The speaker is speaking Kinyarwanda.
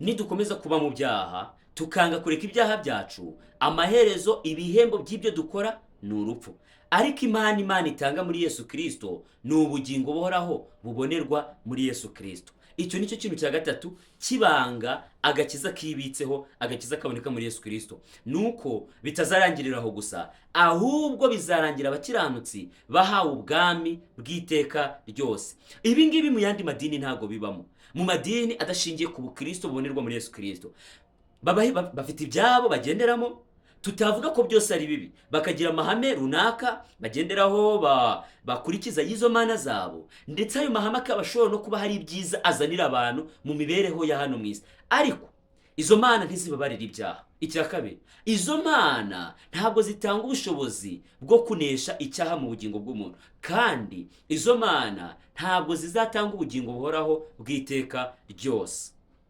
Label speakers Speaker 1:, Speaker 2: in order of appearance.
Speaker 1: Nidukomeza kuba mu byaha, tukanga kureka ibyaha byacu, amaherezo ibihembo by'ibyo dukora ni urupfu. Ariko Imana itanga muri Yesu Kirisito ni ubugingo buhoraho bubonerwa muri Yesu Kirisito. Icyo nicyo kintu cya gatatu kibanga agakiza kibitseho, agakiza kaboneka muri Yesu Kirisito. Ni uko bitazarangirira aho gusa, ahubwo bizarangira abakiranutsi bahawe ubwami bw'iteka ryose. Ibi ngibi mu yandi madini ntabwo bibamo. Mu madini adashingiye ku bukristo bubonerwa muri Yesu Kirisito, bafite ibyabo bagenderamo, tutavuga ko byose ari bibi, bakagira amahame runaka bagenderaho, bakurikiza y'izo mana zabo, ndetse ayo mahame akaba ashobora no kuba hari ibyiza azanira abantu mu mibereho ya hano mu isi. Ariko izo mana ntizibabarira ibyaha. Icya kabiri, izo mana ntabwo zitanga ubushobozi bwo kunesha icyaha mu bugingo bw'umuntu, kandi izo mana ntabwo zizatanga ubugingo buhoraho bw'iteka ryose.